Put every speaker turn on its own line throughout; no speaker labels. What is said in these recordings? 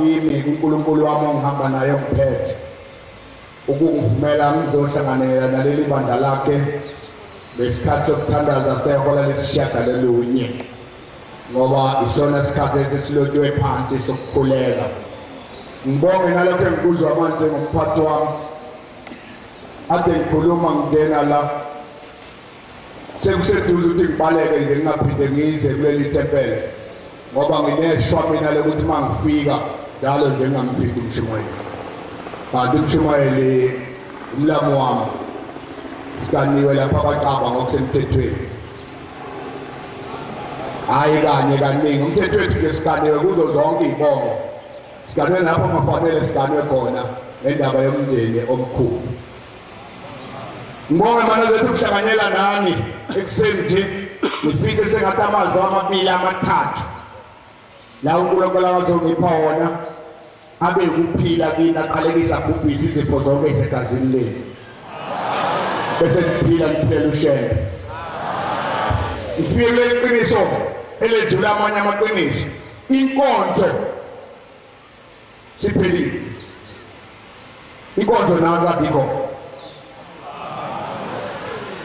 Kimi uNkulunkulu wami ongihamba naye ongiphethe ukungivumela ngizohlanganela naleli bandla lakhe ngesikhathi sokuthandaza sehola lesishiyagalolunye ngoba isona sikhathi esesilotshwe phansi sokukhuleka. Ngibonge nalokho engikuzwa manje ngomphathi wami ade ngikhuluma ngingena la Sekuseduze ukuthi ngibaleke nje ngingaphinde ngize kuleli tempele ngoba ngineshwa mina lokuthi uma ngifika njalo nje ngingamphindi umshumayeli. Kanti umshumayeli umlamu wami siganiwe lapha abaqaba ngokusemthethweni. Hhayi kanye kaningi umthetho wethu nje siganiwe kuzo zonke iy'bongo. Siganwe lapho kungafanele siganwe khona ngendaba yomndeni omkhulu. Ngibonge mana zethu ukuhlanganyela nani ekuseni nje ngifise sengathi amazwi amabili amathathu la uNkulunkulu akazongipha wona abe ukuphila kini aqalekisa abhubhise izifo zonke ezegazini lenu bese siphila niphilela ushembe ngifike kuleli qiniso eledlula amanye amaqiniso inkonzo siphelile inkonzo nansi adikho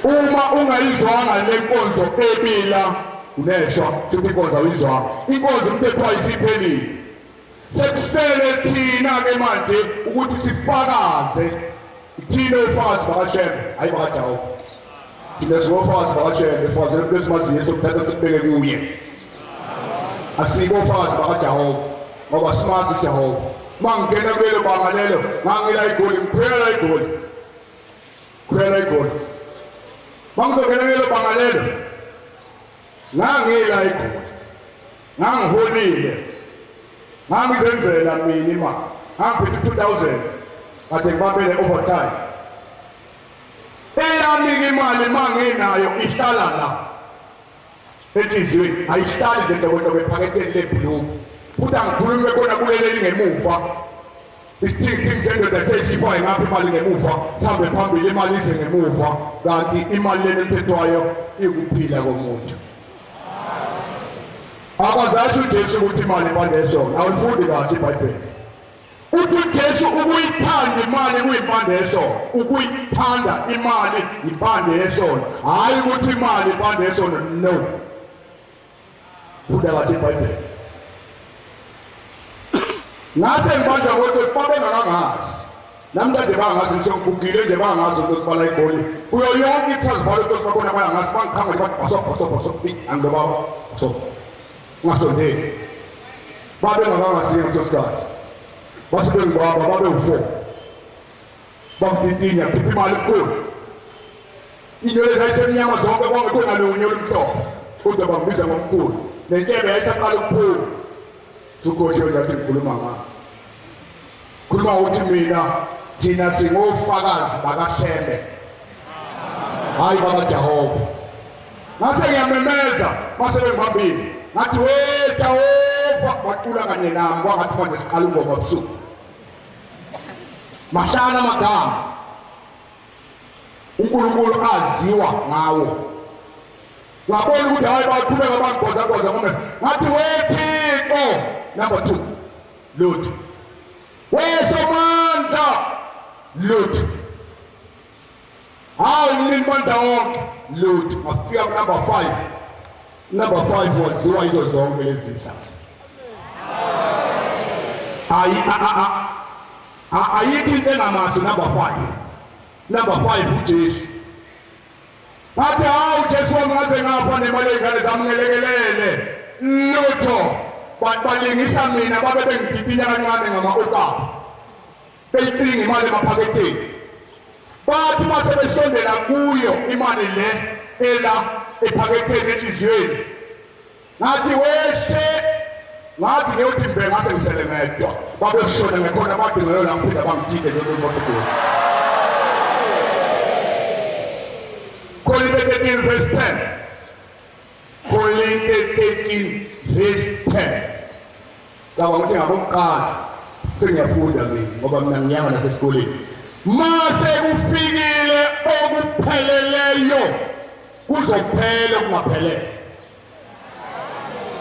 uma ungayizwanga le nkonzo ebila uneshwa futhi inkonzo awuyizwanga inkonzo umthetho wayo isiphelile sekusele thina-ke manje ukuthi sifakaze Thina ofakazi bakaShembe, hayi bakaJehova. Thina singofakazi bakaShembe, sifakazela umuntu esimaziyo esokuthatha sikubeke kuye. Asiko ofakazi bakaJehova ngoba simazi uJehova. Uma ngingena kulelo banga lelo, ngangila igoli, ngikhwela igoli. Khwela igoli. Uma ngizongena kulelo banga lelo, ngangila igoli. Ngangiholile. Ngangizenzela mina imali. Ngangiphethe 2000. Kade ngibambele overtime. Eyami imali manginayo ihlala la. Enhliziyweni ayihlali nje dokotela ephaketheni lebhuluku. Futhi angikhulume khona kuleli elingemuva. Isithingithingi sendoda seyisifake ngapha imali ngemuva, sihambe phambili imali ize ngemuva, kanti imali lena emthethwayo ikuphila komuntu. Akazasho uJesu ukuthi imali impande yesono. Awulifundi kahle iBhayibheli. Uthi uJesu ukuyithanda imali kuyimpande yesono. Ukuyithanda imali impande yesono. Hayi ukuthi imali impande yesono. No. Funda kahle iBhayibheli. Ngase ngibanjwa ngokuthi babengakangazi. Nami kade bangazi ngisho ngigugile nje bangazi ukuthi bala igoli. Kuyo yonke iTransvaal ukuthi bakhona bayangazi bangikhanga nje bathi bhaso bhaso bhaso angilobaba bhaso. Ngasondeli. Babe ngakangazi ngaleso sikhathi. Base bengibaba babe u4. Bangititinya khipha imali enkulu. Inywele zayisemnyama zonke kwangekho nalunye olumhlophe. Kodwa bangibiza ngomkhulu. Nentshebe yayisaqala ukuphuma. Sukhohliwe nje athi ngikhuluma ngani. Khuluma uthi mina thina singofakazi bakaShembe. Hayi baba Jehova. Ngase ngiyamemeza mase bengibambile. Ngathi we Jehova bacula kanye nami kwangathi manje siqala ingoma busuku. Mahlala amagama. uNkulunkulu aziwa ngawo. Ngabona ukuthi hayi baqhubeka bangigwaza ngomese. Ngathi we Thixo number 2 lutho. Wesomandla lutho. Hawu umnini mandla wonke lutho. Ngafika ku number 5. Number 5 waziwa yizo zonke lezi zihlahla. Ayi ayikho into engamazi number 5. Number 5 uJesu. Bathi hawu Jesu wami ngaze ngapha nemali yey'ngane zami ngelekelele. Lutho. Balingisa mina babe bengididina kancane ngama-okapa. Beyicinga imali emaphaketheni. Bathi uma sebesondela kuyo imali le ela ephaketheni enhliziyweni. Ngathi weshe ngathi ngiyothi mbe ngase ngisele ngedwa. Babeshona ngekhona bathi ngelo la ngiphinda bangithinte nje ukuthi bathi Korinte 13 verse 10. Korinte 13 verse 10. Cabanga ukuthi ngabokuqala sengiyafunda mina ngoba mina ngiyanga nasesikoleni. Mase kufikile okupheleleyo kuzophela okungaphelele.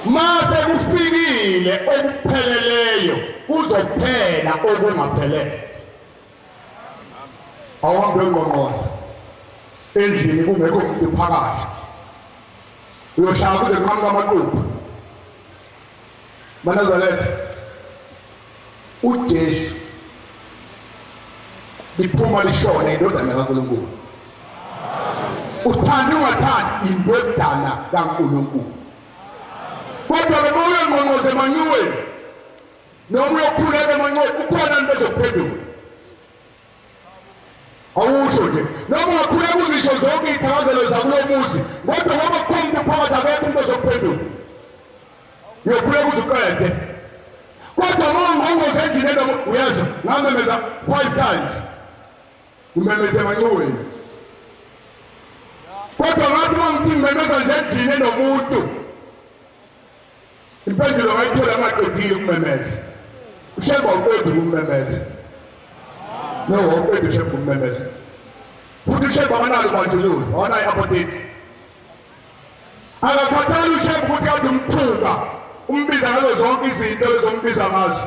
Mase kufikile okupheleleyo kuzophela okungaphelele. Awuhambe ngqongqoza endlini kungekho muntu phakathi. Uyoshaya kuze kunqamuka amaqupha. MaNazaretha uJesu liphuma lishone indodana kaNkulunkulu. Uthanda ungathandi indodana kaNkulunkulu. Kodwa ke uma uyongqongqoza emanyuweni noma uyokhuleka emanyuweni ukhona into ezokuphendula. Awusho nje noma ungakhuleka uzisho zonke iy'thakazelo zakulo muzi kodwa ngoba kukhona umuntu phakathi akekho umuntu ozokuphendula. Uyokhuleka uze uqede. Kodwa uma ungqongqoza endlini uyezwa ngamemeza 5 times. Ngimemeze emanxiweni. Kodwa ngathi uma ngithi ngimemeza nje endlini enomuntu, impendulo ngayithola ngaqedile ukumemeza. Ushemba awuqedi ukumemeza. No, awuqedi ushemba ukumemeza. Futhi ushemba akanalo ubandlululo, awanayo i-apartheid. Akakhathali ushemba ukuthi kade umthuka, umbiza ngazo zonke izinto ezombiza ngazo.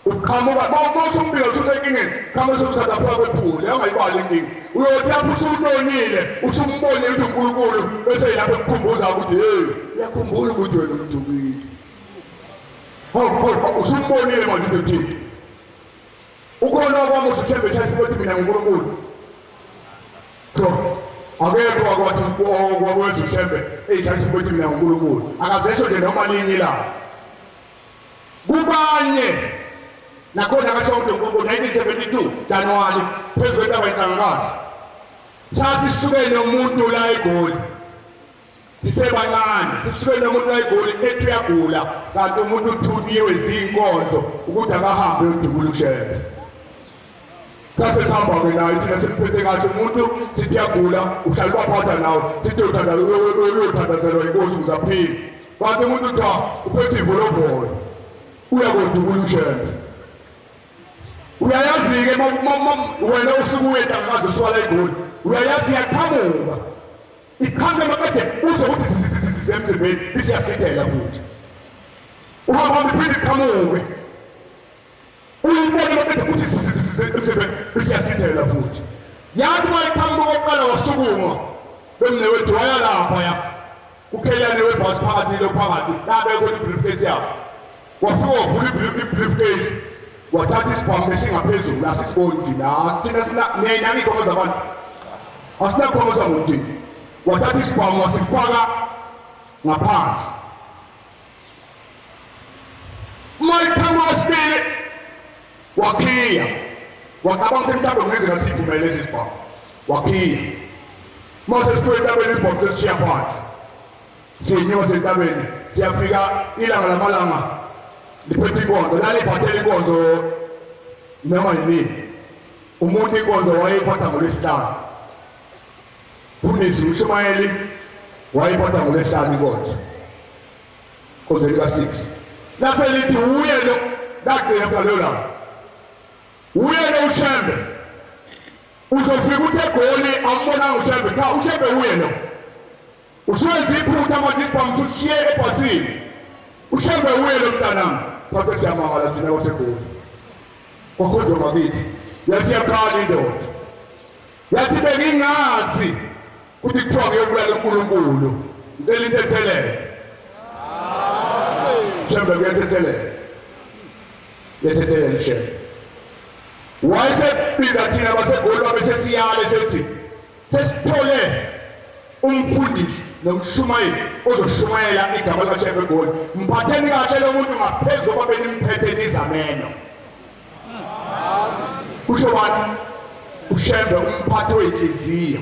Uqhamuka uma usumbika uthi usenkingeni, qhamuka ususikhathi aphuka kwephuli, angayibali inkinga. Uyothi lapho usunonile, usumbonile ukuthi uNkulunkulu bese yilapho ekukhumbuza ukuthi hey, uyakhumbula ukuthi wena umthukile. Hawu, hawu, usumbonile manje ukuthi uthini. Ukhona okwami usuthembe eshaya ukuthi mina nguNkulunkulu. Cha, akekho wakwathi okwakwenza uShembe eyishaya ukuthi mina nguNkulunkulu. Akazesho nje noma linye ilanga. Kubanye nakhona akasho ukuthi ngo-1972 Januwari phezu kwentaba inhlangakazi sasisuke nomuntu la eGoli sisebancane sisuke nomuntu la eGoli ethi uyagula kanti umuntu uthunyiwe zinkonzo ukuthi akahambe uyodubula uShembe. Sase sihamba-ke naye thina simphethe kahle umuntu sithi uyagula uhlala ubaphatha nawe sithi uyothandazelwa inkosi ukuze aphile kanti umuntu kuthiwa uphethe ivolovolo uyakodubula ushembe uyayazi-ke wena usuke uyeda ngakaze uswala igoli uyayazi iyaqhamuka iqhamuke makade uzwe ukuthi emzimbeni isiyasithela futhi uhamba hamba iphinde iqhamuke Uyibona maqede ukuthi emzimbeni isiyasithela futhi. Yathi uma iqhamuka okokuqala wasukuma bemnewethu waya lapha ya ukhelane webhasi phakathi lo phakathi labekho i-briefcase yakhe wafika wavula i-briefcase wathatha isibhamu esingaphezulu asisiboni thina thina sina niyayinaka iy'khomo zabantu asinakhomo sangontini wathatha isibhamu wasifaka ngaphansi Uma iqhamuka kwesibili wakhiya wacabanga ukuthi mhlawumbe kungenzeka siyivumele lesi sibhamu wakhiya uma sesifike entabeni isibhamu sesishiya phansi siyinyuka sentabeni siyafika ilanga lamalanga liphethe inkonzo laliphathela inkonzo noma yinini umuntu inkonzo wayeyiphatha ngolwesihlanu mfundisi ushumayeli wayiphatha ngolwesihlanu inkonzo Kozweni ka-6 lase lithi wuye lo lagcina phela lelo langa wuye lo ushembe uzofika uthi egoli ambonanga ushembe cha ushembe wuye lo usuwenza iphutha manje isibhamu usishiye ebhasini ushembe wuye lo mntanami thathe siyamangala thina kwasegoli kwakhonjwa ngakithi yathi yakhala indoda yathi bengingazi Kuthi kuthiwa ngiyobulala uNkulunkulu. Ngicela intethelelo. Shembe kuyathethelela. Kuyathethelela Shembe. Wayesebiza thina baseGoli babe sesiyale sethi sesithole umfundisi nomshumayeli ozoshumayela igama likaShembe eGoli. Mphatheni kahle lo muntu ngaphezu kokuba benimphethe nizameno. Kusho bani? UShembe umphathi wenhliziyo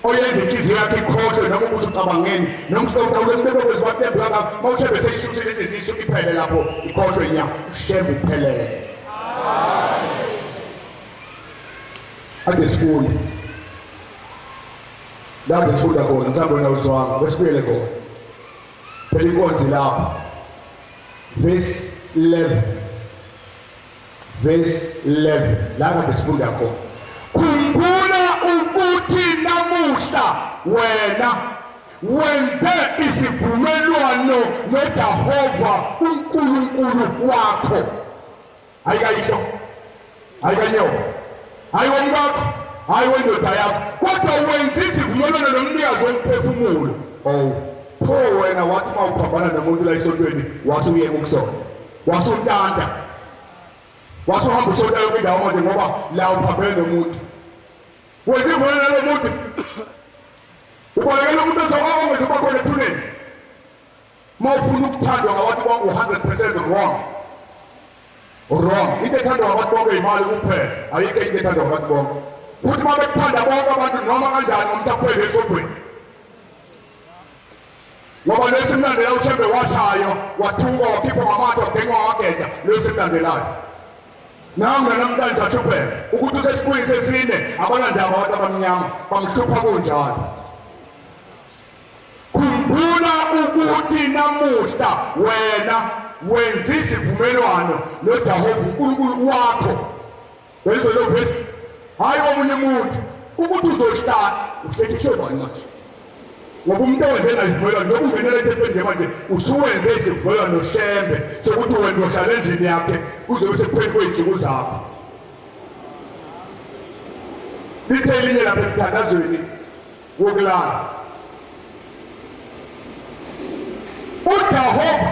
oyenza inhliziyo yakhe ikhohlwe noma ukuthi ucabangeni noma uqawule umuntu obekwenziwa tembe kangaka uma uShembe seyisusile inhliziyo isuke iphele lapho ikhohlwe nya uShembe uphelele. Ade sifunde la kade sifunda khona mhlawumbe wena uzwanga besibuyele khona phela inkonzi lapho verse 11 verse 11 la kade sifunda khona khumbula ukuthi namuhla wena Wenze isivumelwano noJehova uNkulunkulu wakho. Hayi kayihlo, hayi kanyoko, hayi womkakho, hayi wendoda yakho, kodwa wenze isivumelwano nomnikazi womphefumulo. Oh, pho wena wathi uma uphambana nomuntu la esontweni wase uyeka ukusonta, wasuntanta, wasuhamba usonta yonke indawo manje ngoba la uphambene nomuntu. Wenze isivumelwano nalo muntu, ubalekela umuntu ozokwakho ngeze khona ethuneni. Uma ufuna ukuthandwa ngabantu bonke u-100% wrong. Wrong. Into ethandwa ngabantu bonke imali kuphela. Ayikho into ethandwa ngabantu bonke. Futhi uma bekuthanda bonke abantu noma kanjani umuntu aphele esodweni. Ngoba lesi mlandela uShembe washaywa, wathukwa, wakhipha ngamathe, wagenqwa ngamageja, lesi mlandelayo. Nangu namhlanje ahlupheka ukuthi usesiqwini sesine abanandaba abantu abamnyama bamhlupha kunjalo. Khumbula ukuthi namuhla wena wenza isivumelwano noJehova uNkulunkulu wakho. Wenza lo verse hayi omunye umuntu ukuthi uzohlala uhlekiswe bani manje? Ngoba umuntu owenze nazivumelwano lokhu ungenela ethempelini nje manje usuwenze isivumelwano noShembe sokuthi wena uzohlala endlini yakhe kuze kube sekupheleni kwey'nsuku zakho. Lithe elinye lapha emthandazweni wokulala. UJehova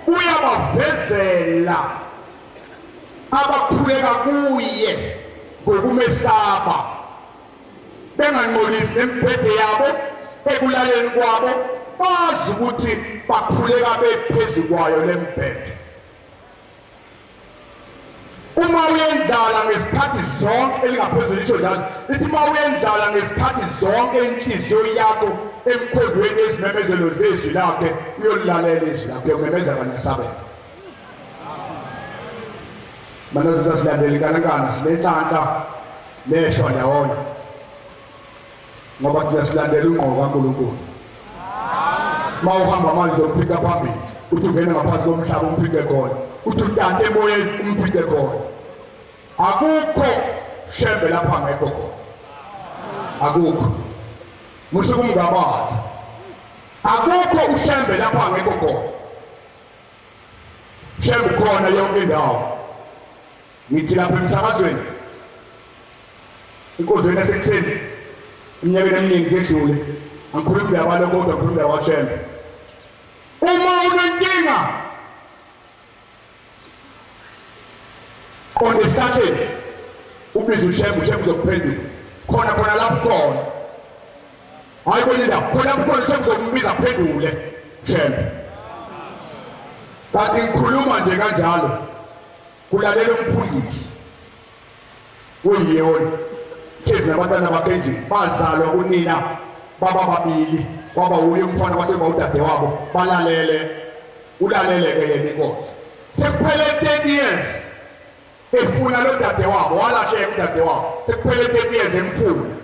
uyabavezela abakhuleka kuye ngokumesaba benganqolisi nemibhede yabo ekulaleni kwabo bazi ukuthi bakhuleka bephezu kwayo lembhede. Uma uyendlala ngezikhathi zonke elingaphezulu lisho njalo lithi uma uyendlala ngezikhathi zonke inhliziyo yakho emkhondweni yezimemezelo zezwi lakhe uyolilalela izwi lakhe uyomemeza kanye asabela. Manje silandela inkankana sinenhlanhla neshwa ndawonye ngoba thina silandela ungqo kaNkulunkulu. Uma uhamba manje uzomphika phambili, uthi ungena ngaphansi komhlaba umphike khona, uthi utante emoyeni umphike khona. Akukho Shembe lapha ngekho khona, akukho. Musa ukumngabaza, akukho uShembe lapha ngekho khona. Shembe ukhona yonke indawo. Ngithi lapha emsakazweni inkonzweni yasekuseni eminyakeni eminingi edlule angikhulumi indaba lo kodwa ngikhuluma indaba kaShembe. Uma unenkinga qonda esihlahleni ubize uShembe, uShembe uzokuphendula khona khona lapho khona, hayi kwenye indawo, khona lapho khona uShembe uzokumbiza aphendule Shembe. Kanti ngikhuluma nje kanjalo kulalela umfundisi kuyiyona hlezi nabantwana bakhe endlini bazalwa kunina baba babili kwaba wuye umfana kwasekuba udade wabo balalele ulalele-ke yena inkonzo sekuphele 30 years efuna lo dade wabo walahleka udade wabo sekuphele 30 years emfuna.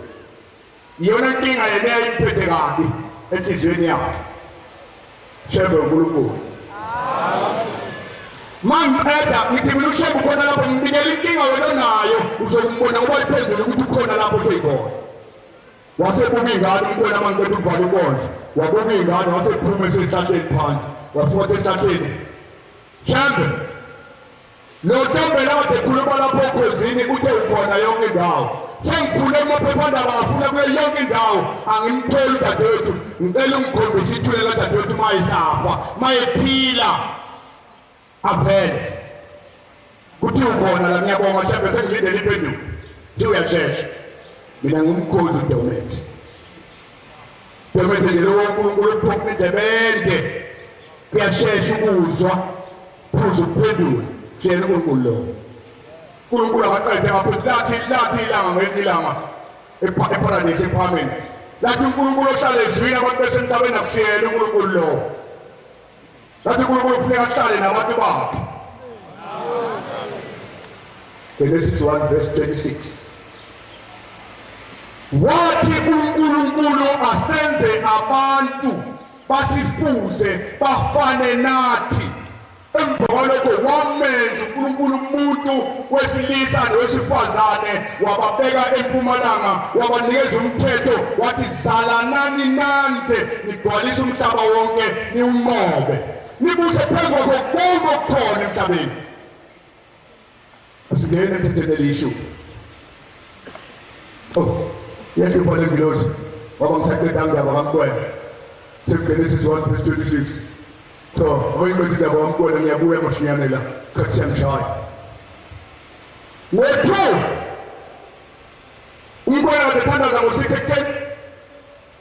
Iyona nkinga yena eyayimphethe kabi enhliziyweni yakhe. Shembe uNkulunkulu. Mangiqeda ngithi mina uShembe ukhona lapho ngibikela inkinga wena onayo uzokumbona ngoba iphendule ukuthi ukhona lapho useyikhona. Wasebuka ingane umntwana mangiqeda ukuvala inkonzo. Wabuka ingane wasephuma esesihlahleni phandle. Wafika esihlahleni. Shembe Lo Ntombela kade ekhuluma lapho okhozini uthe ukhona yonke indawo. Sengikhule kumaphephandaba ngafuna kuyo yonke indawo angimtholi udadewethu. Ngicela ungikhombise ithule ladadewethu uma esafa, uma ephila aphele. Kuthi ukhona la ngiyabonga Shembe sengilindele impendulo. Kuthi uyashesha. Mina ngumkhonzi uDomet. Domet nje lowo uNkulunkulu ophoqa indebende. Kuyashesha ukuzwa. Phuza ukuphendula siyena uNkulunkulu lo. uNkulunkulu akaqede ngapho lathi lathi ilanga ngelinye ilanga eparadise ephameni. Lathi uNkulunkulu ohlala ezwini abantu besemhlabeni akusiyena uNkulunkulu lo. Lathi uNkulunkulu kufuneka ahlale nabantu bakhe. Genesis 1 verse 26. Wathi uNkulunkulu asenze abantu basifuze bafane nathi. Emva kwalokho wamenza uNkulunkulu umuntu. umuntu wesilisa nowesifazane wababeka empumalanga, wabanikeza umthetho wathi zalanani nande, nigcwalise umhlaba wonke, niwunqobe, nibuse phezu kwakho konke okukhona emhlabeni. Asingene emthethweni elisho. Oh, yahlupha le ngilozi ngoba ngisaqeda indaba kaMkwena. Sekugenesis 1 verse 26. Cha, ngoba ngiqeda indaba kaMkwena ngiyabuya mashinyane la. Khathi siyangishaya. Ngo-2 uMkwena kade ethandaza ngo-6 ekuseni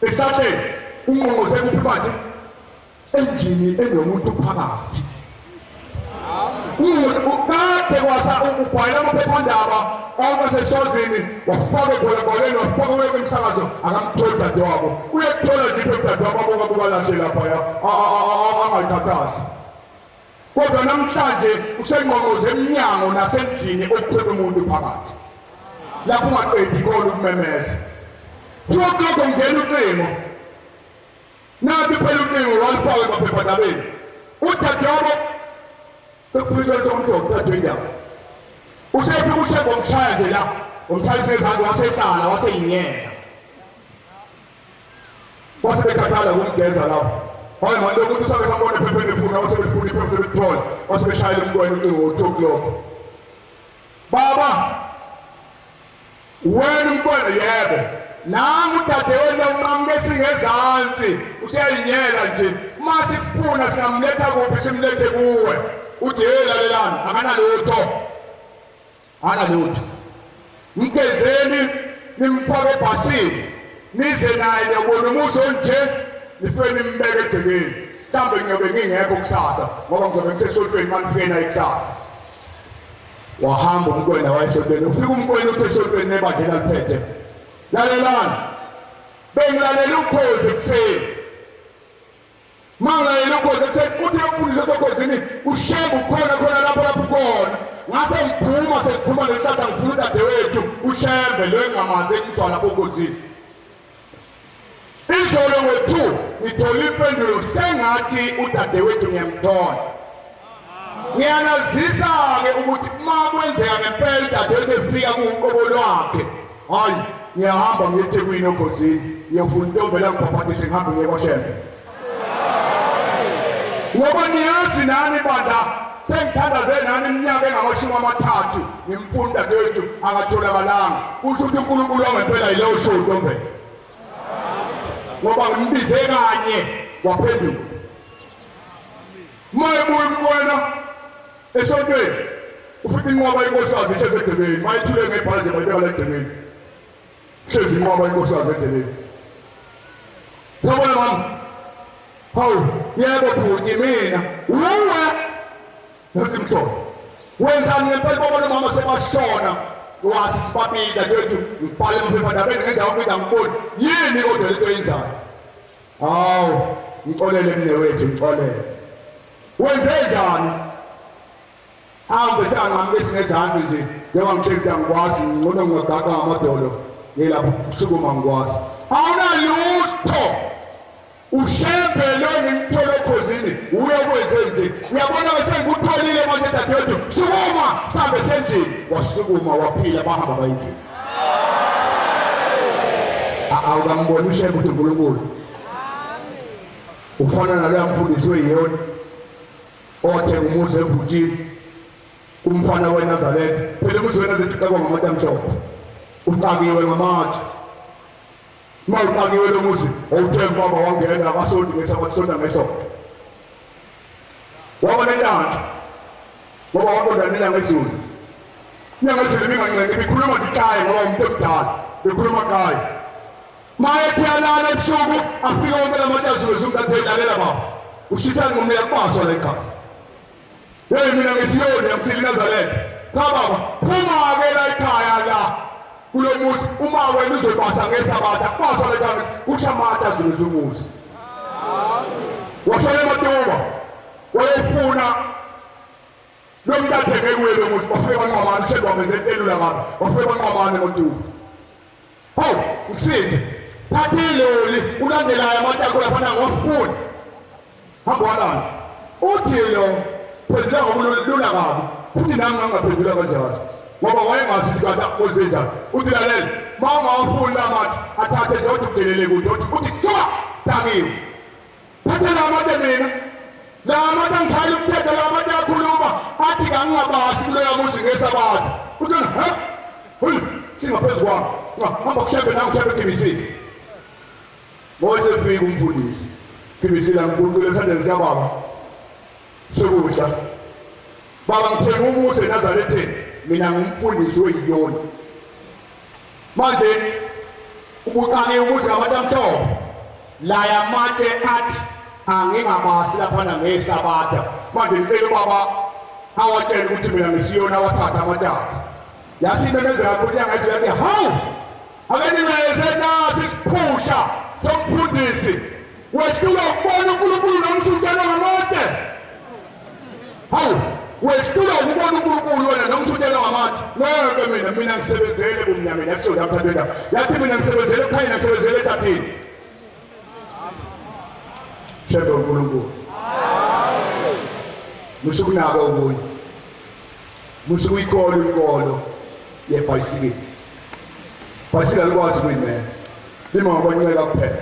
esihlahleni ungqongqoze kuphi manje? Endlini enomuntu phakathi. Kade kwasa ubhayela amaphephandaba onke aseswazini wafaka ebholabholeni wafaka emsakazo akamtholi dadewabo uyakuthola nje iphephandaba abuka buka lahle laphaya angayikhathazi kodwa namhlanje usengqonqoze emnyango nasendlini okukhona umuntu phakathi lapho ungaqedi khona ukumemeza 2 o'clock ungena ucingo. Nathi phela ucingo walufaka emaphephandabeni. Udadewabo sekuphuma somhlophe udade indaba. Usefika ushembe wamshaya nje la. Wamshayisa izandla wasehlala waseyinyela. Wase bekhathala kumgeza lapho. Hayi manje umuntu usake sambona ephepheni efuna wase befuna iphepha sebelithola. Wase beshayela umntwana ucingo ngo-2 o'clock. Baba Wena umntwana yebo. Nangu udadewenu unqamuke esingezansi useyayinyela nje. Uma sikufuna singamletha kuphi simlethe kuwe. Uthi hey lalelani akanalutho. Akanalutho. Mgezeni nimfake ebhasini nize naye niyobona umuzi onje nifike nimbeke egcekeni. Mhlawumbe ngiyobe ngingekho kusasa ngoba ngizobe ngisesontweni uma nifike naye kusasa. Wahamba umkwena wayesontweni. Ufika umkwena uthi esontweni nebandla aliphethe. Lalelani. Bengilalela ukhozi ekuseni. Mangilalela ukhozi ekuseni uthi umfundisi osekhozini uShembe ukhona khona lapho lapho ukhona. Ngase ngiphuma sekuphuma lenhlatha ngifuna udadewethu uShembe lo engingamazi engizwa lapho okhozini. Izolo ngo-2 ngithole impendulo sengathi udadewethu ngiyamthola. Ngiyanazisa-ke ukuthi uma kwenzeka ngempela udadewethu efika kuwuqobo lwakhe, hhayi ngiyahamba ngiye eThekwini oGozini ngiyofuna intombi la ngibhabhadise ngihambe ngiye kwaShembe. Ngoba niyazi nani bandla sengithandaze nani iminyaka engamashumi 30 ngimfuna udadewethu akatholakalanga. Kusho ukuthi uNkulunkulu wangempela yilowo usho uNtombela. Ngoba ngimbize kanye waphenduka. Uma ebuya umntwana esontweni ufika inqwaba yenkosikazi ihlezi edebeni, uma ithule ngebhala nje bayibeka la edebeni. Hlezi inqwaba yenkosikazi edebeni. Sawubona mama. Hawu, yebo bhuti mina. Uwe. Nkosi mhlolo. Wenzani ngempela baba nomama sebashona. Wazi sibabili dadewethu ngibhale emaphephandabeni ngenza yonke into angiboni. Yini kodwa lento oyenzayo? Hawu, ngixolele mnewethu, ngixolele. Wenze njani? Hambe senganqamuka esingezansi nje njengoba ngithe angikwazi ngcono ngingagaqa ngamadolo ngilapho kusukuma ngikwazi. Awunalutho. Ushembe lo ngimthole okhozini uye kwenze nje. Uyabona ke sengikutholile manje dadewethu. Sukuma sambe sendlini. Wasukuma waphila bahamba bayindlini. Awukamboni ushembe ukuthi uNkulunkulu. Ufana naloya mfundisi weyiyona othenga umuzi evutini umfana weNazaretha. Phela umuzi weNazaretha uxakwa ngamatshe amhlophe, uxakiwe ngamatshe. Uma uxakiwe lo muzi owuthenga ubaba wangena akasonti ngesabatha usonta ngesonto. Waba nenhlanhla ngoba waqonda nelanga ezulu. Inyanga ezulu ibingancengi ibikhuluma nje ixaye ngoba umuntu omdala bekhuluma xaye. Mayethi uyalala ebusuku afike wonke la matshe azungeze umntu athi lalela baba ushisa ngqondo yakubaswa la ekhaya. Hey mina ngisiyoni yamthini Nazaretha. Cha baba phuma-ke la ekhaya la kulo muzi uma wena uzobasa ngesabatha kubaswa la ekhaya kusha amatshe azungeze umuzi. Washona ematuba wayefuna lo muntu athenge kuye lo muzi bafike banqamane sekwamenze into elula kabi bafike banqamane ngoduku. Hawu, ngisize. Thatha iloli ulandelayo amatako laphana ngofuni. Hamba walanda. Uthi lo phendula ngokulula kabi. Futhi nami ngangaphendula kanjalo. Ngoba wayengazi ukuthi kanti akwenze njani. Uthi lalela, uma ungawafuni la matshe, athathe nje uthi udelele kude, uthi uthi suka, dakiwe. Thatha la matshe mina. La matshe angishayela umthetho, la matshe akhuluma, athi kangingabasi kuloya muzi ngesabatha. Uthi ha? Hul, singaphezu kwami. Hamba kushembe nangu ushembe egibisile. Mose fika umfundisi. Gibisile angiguqule esandleni sikababa. Sokudla. Baba ngithenga umuzi eNazaretha, mina ngumfundisi weyiyoni. Manje ubuqake umuzi ngabantu amhlophe. Laya mate athi angingabasi laphana ngesabatha. Manje ngicela ubaba awatshele ukuthi mina ngisiyona awathatha amataka. Yasimemezela kakhulu inyanga yezulu yathi hawu ake ningeze nasi isiphusha somfundisi wehlulwa ukubona uNkulunkulu nomsutshela ngamatshe. Hawu wehlulwa ukubona uNkulunkulu wena nomsutshela ngamatshe. Ngeke mina mina ngisebenzele kumnyameni akusona mthathu wendaba. Yathi mina ngisebenzele kukhanya ngisebenzele ethathini. Shembe uNkulunkulu. Musukunaka okunye. Musa ukuyikholwa inkolo yebhayisikili. Ibhayisikili alikwazi ukuyimela. Lima ngokwenceka kuphela.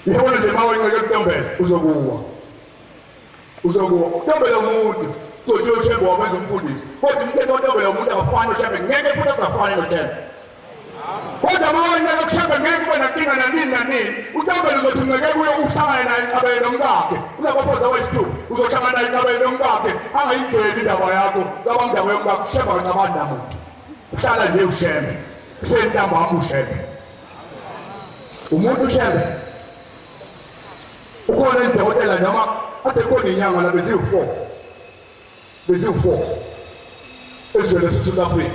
Uyabona nje uma wenceka ekutombela uzokuwa. Uzokuwa. Utombela umuntu. Kodwa uThemba wakwenza umfundisi. Kodwa umthetho wotombela umuntu akafani noThemba. Ngeke futhi akafani noThemba. Kodwa uma wenceka kushembe ngeke ube nankinga nanini nanini. Utombela uzothi unceke kuye uhlangane naye inqabele nomkakhe. Unabafazi abayisithupha uzohlangana naye inqabele nomkakhe angayingeni indaba yakho. Cabanga indaba yomkakhe ushembe akacabani namuntu. Uhlala nje ushembe. Kusentambama ushembe. Umuntu ushembe. Ukhona idokotela noma kade khona inyanga la beziwu-4. Beziwu-4 ezweni lase-South Africa,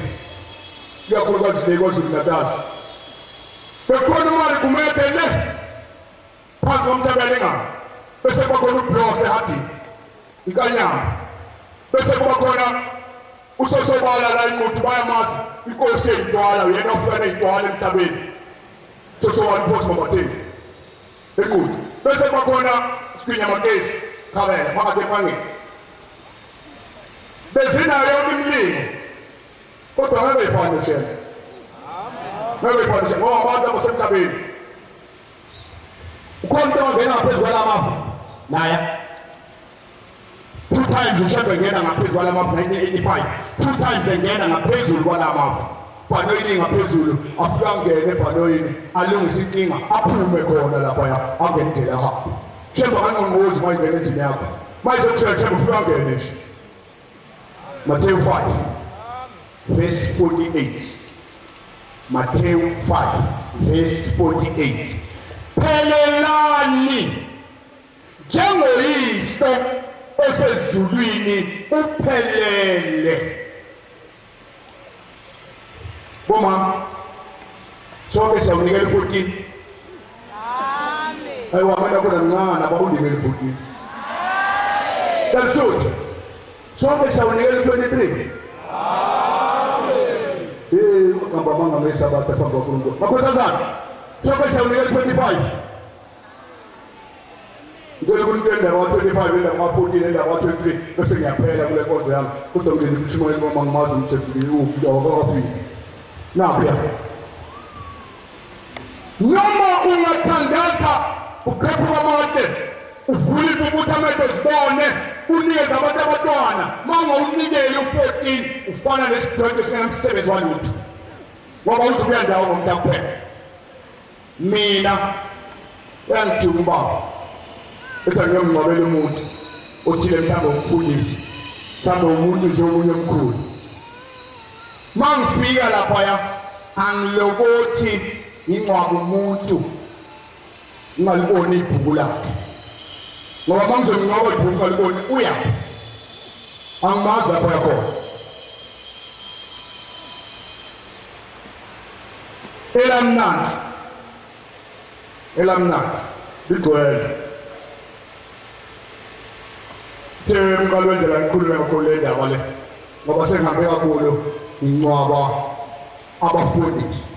ikakhulukazi le KwaZulu-Natal. Bekukhona uMali Gumede le phansi komthabelengana, bese kuba khona uBlose ehadini inkanyamba, bese kuba khona uSosobala la inquthu bayamazi inkosi yeyintwala, uyena ofika neyintwala emhlabeni. Sosobala inkosi Mamatheni eNquthu, bese kuba khona Sigwinya Makesi Khabela phakathi empangeni. Bezinayo yonke imilingo kodwa ngeke ifane nje, ngeke ifane nje ngoba abantu abasemhlabeni ukhona into ongena ngaphezu kwalamafu naya two times ushembe ngena ngaphezu kwalamafu 1985 two times engena ngaphezulu kwalamafu bhanoyini ngaphezulu afike angene ebhanoyini alungise inkinga aphume khona laphaya angene indlela ahambe shembe akanqonqozi uma ingena endlini yakho mayizokushela shembe ufike angene nje. Matthew 5 verse 48. Matthew 5 verse 48. Phelelani njengoyihlo osezulwini uphelele. Bomama sonke siyawunikela 14.
Amen.
Ayiwa mina khona ncane abawunikela 14. Kalisuthi. Sonke siyawunikela 23.
Amen.
Eh ugamba amanga ngesabatha phambi kwaNkulunkulu. Makhosazana. Sonke siyawunikela 25. Ngicela ukunitshela indaba ka-25 indaba ka-14 indaba ka-23 bese ngiyaphela kule nkonzo yami. Kodwa ngilinde ukushumayela uma ngimazi umsefiki uphi awakafiki. Nakhuya. Noma ungathandaza uphephuka amade uvule ipukuthi amehlo zibone unikeze abantu abantwana uma ungawunikeli u-14 ufana nesidwedwe esingenamsebenzi walutho ngoba uzobuya ndawo ngomnta kuphela. Mina uyangithuma ubaba ethi angiyomngcwabela umuntu othile mhlawumbe umfundisi mhlawumbe umuntu nje omunye omkhulu. Mangifika laphaya angilokothi ngingcwaba umuntu ngingaliboni ibhuku lakhe ngoba uma ngizomngcwaba ibhuku ngingaliboni uyaphi angimazi lapho yakhona. Elamnandi elamnandi ligcwele the mkalwendlela ngikhulume kakhulu le ndaba le ngoba sengihambe kakhulu ngincwaba abafundisi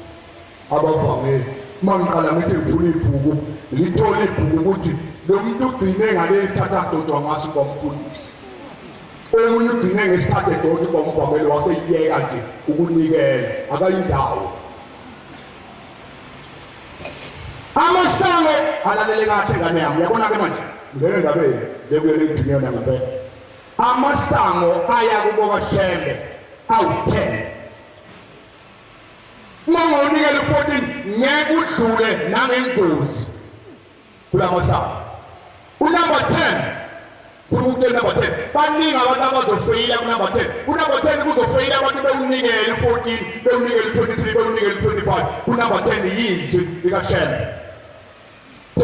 abavangeli uma ngiqala ngithi ngifuna ibhuku ngithole ibhuku ukuthi lo muntu ugcine ngaleli thatha sidodwa ngaso kwamfundisi. Omunye ugcine ngesikhathi edoti uba umvangeli waseyiyeka nje ukunikela akayindawo. Amasango alalele kahle ngane yami, uyabona ke manje ngeke ndabeni lekuyona iduniya ngempela. Amasango aya kubo kaShembe awu-10. Uma ungawunikela u-14 ngeke udlule nangengozi kulamasango. Unumber 10 funa ukutshela number 10 baningi abantu abazofeyila kunumber 10. Kunumber 10 kuzofeyila abantu bewunikele u-14, bewunikele u-23, bewunikele u-25. Kunumber 10 yizwi likaShembe.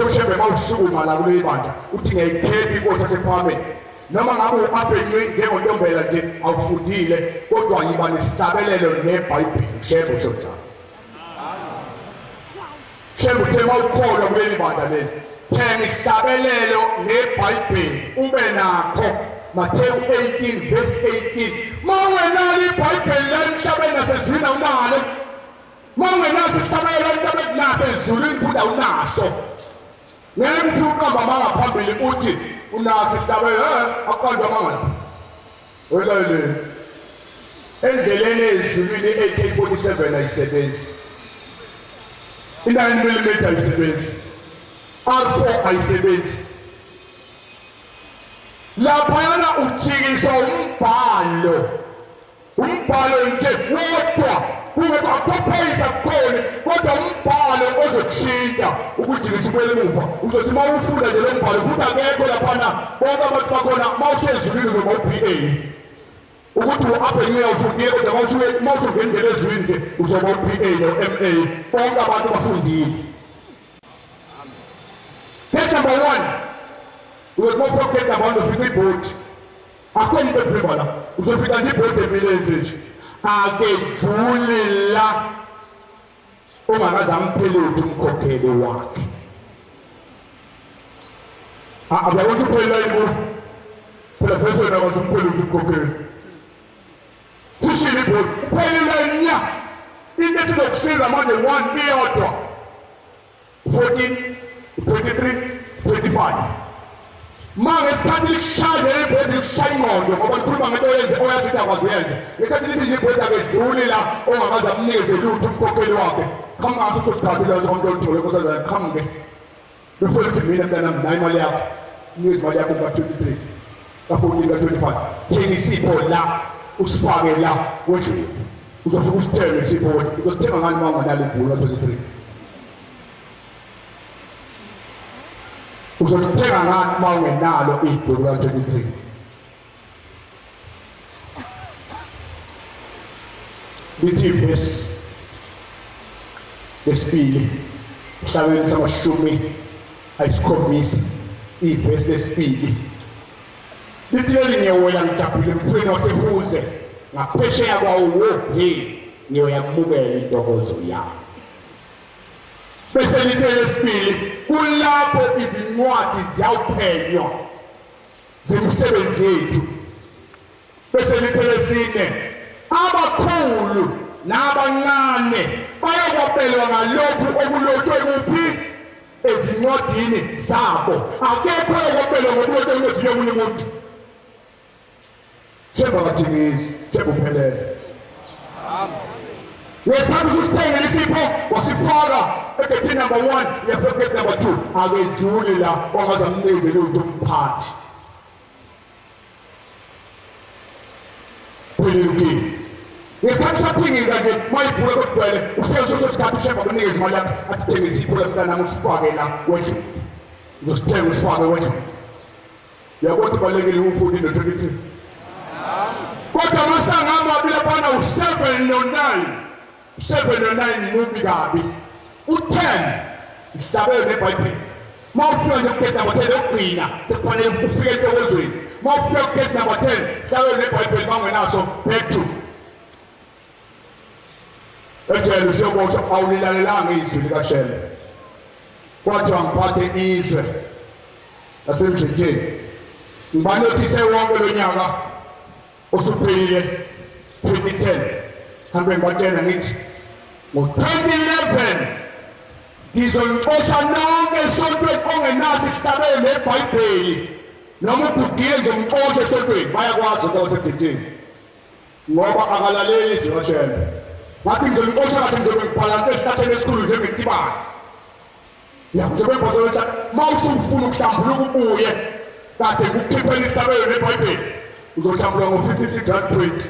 Ushembe mawusukuma la kuleli bandla uthi ngiyayikhetha inkosi yasePhakameni. Noma ngabe u-aphe nci njengontombela nje awufundile kodwa yiba nesihlabelelo neBhayibheli. Shembe usho njalo. Shembe uthe mawukholwa kuleli bandla leli thenga isihlabelelo neBhayibheli ube nakho. Matthew 18 verse 18. Mawungenalo iBhayibheli la emhlabeni nasezulwini awunalo. Uma ungenaso isihlabelelo emhlabeni nasezulwini futhi awunaso. Ngeke ufike uqamba amanga phambili uthi unaso isihlabelelo, eh akuqanjwa amanga lapha. Welalele. Endleleni ezulwini AK47 ayisebenzi. I-9 mm ayisebenzi. R4 ayisebenzi. Laphayana ujikiswa umbhalo. Umbhalo nje wodwa kungekho akuphoyisa kukhona kodwa umbhalo ozokushintsha ukujikisa ubuyele emuva uzothi uma ufunda nje lo mbhalo futhi akekho laphana bonke abantu bakhona uma usezulwini uzoba u-B A ukuthi u-aphe nceya ufundile kodwa uma usungena ezulwini nje uzoba u-B A no-M A bonke abantu bafundile. Gate number 1 uyothi uma ufika gate number 1 ufica ibhodi. Akho umuntu ephimba la. Uzofika nje ibhodi emile nje. Akedluli la ongakaze amphele uthi umkhokheli wakhe. Uyabona ukuthi uphela inkulu. Phela phela akaze umphele uthi umkhokheli. Sishilo ibhodi. Uphelile nya. Into esizokusiza manje one iyodwa. 14, 23, 25. Ma ngesikhathi likushaya leli bhodi likushaya ingqondo ngoba likhuluma ngento oyenze oyazi ukuthi akwazi uyenze. Ngesikhathi lithi nje ibhodi akedluli la ongakaze amnikeze lutho umkhokheli wakhe. Qhamuka ngaso sikhathi leso umuntu olithole nkosazana qhamuke. Before lithi mina mntanami nayi imali yakho. Nikeza imali yakho ka-23. Ka-14 ka-25. Thenga isipho la usifake la wedlule. Uzofika usithenge isipho uzosithenga ngani uma unganalo ibhulu ka-23. Uzolithenga ngani uma ungenalo ibhuku ka-23? Lithi ivesi lesibili ehlabeni samashumi ayisikhombisa ivesi lesibili lithi leli ngiyowela ngijabhile emfuleni wasehuze ngaphesheya kwawo wo he ngiyoyamukela intokozo yami. Bese lithe lesibili kulapho izincwadi ziyawuphenywa zemisebenzi yethu. Bese lithe lesine abakhulu nabancane bayokwabelwa ngalokhu okulotshwe kuphi ezincwadini zabo. Akekho oyokwabelwa ngokulotshwe encwadini yomunye umuntu. Themba kathengisi, themba uphelele. Ngesikhathi usithengele isipho wasifaka egethini number 1 uyafika gate number 2 akedluli la ongaze amnikeze lutho umphathi. Phelile ukini. Ngesikhathi sathengisa nje mayibhuke kugcwele ufike leso sikhathi ushemba kunikeza imali yakhe athi thengisa ipho lamntanami usifake la wedlule. Uzosithenga usifake wedlule. Uyabona ukuthi kubalulekile u-14 no-23. Kodwa amasango amabi laphana u-7 no-9. U-7 no-9 mubi kabi. U-10 isihlabelo neBhayibheli. Uma ufika nje kugate number 10 yokugcina sekufanele ufike entokozweni. Uma ufika kugate number 10 hlabelo neBhayibheli bangenaso back to ejele usiyoboshwa awulilalelanga izwi likaShembe. Kwathiwa ngiphathe izwe lasemdletsheni. Ngibanothise wonke lo nyaka osuphelile 2010. Hambe ngibatshela ngithi ngo-2011 ngizonixosha nonke esontweni ongenaso isihlabelo neBhayibheli. Noma ugugile nje umxoshe esontweni, bayakwazi ukuthi abasedidini ngoba akalaleli izwi kaShembe. Ngathi ngizomxosha kahle, ngizobe ngibhalanse esihlahleni esikhulu njengetibane. Ya, ngizobe ngibhalanse uma usufuna ukuhlambuluka ubuye kade kukhiphela isihlabelo neBhayibheli, uzohlambuluka ngo-56 rand 20.